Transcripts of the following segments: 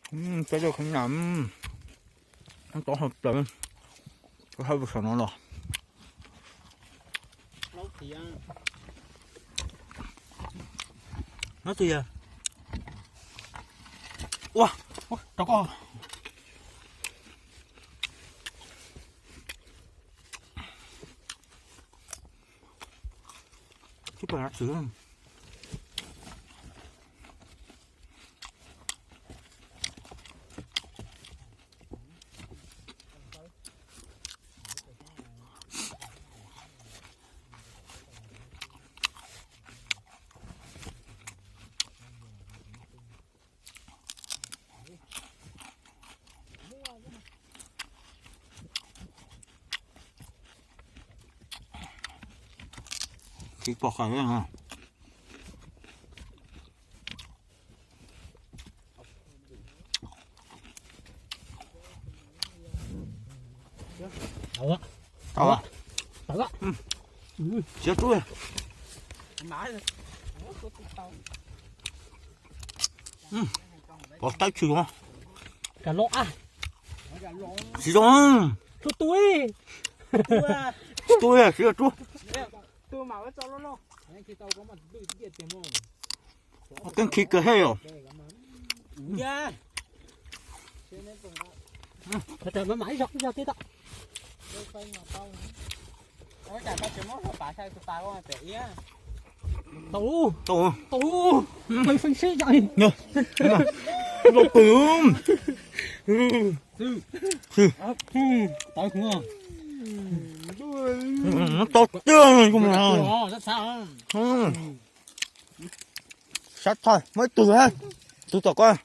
Cov dej khav nyam, tob hau plaws, hau saum no los. Nyob twg yog? Ua, rau koj. Tib pab xwb. Tsis pom qab li. Tau, tau. Siab rub. Pov tawb tshwm os. Tsis zoo. Tsis tu li, siab rub. Keeb khi kawg he os. Tau, tau, tau. Loj pw. Tau tiag. Sab thaiv muab ib tug, tug tom koj,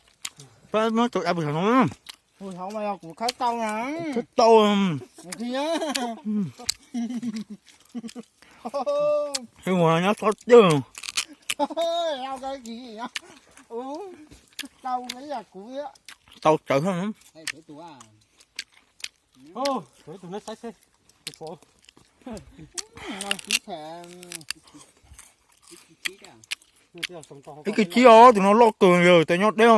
pab muab tau av pus no. Kuv khawb tau na. Khawb tau. Ua nyob tau tiag. Tau tsawv. Ib kis chib os, tus no loj kawg li, tes nyob deb.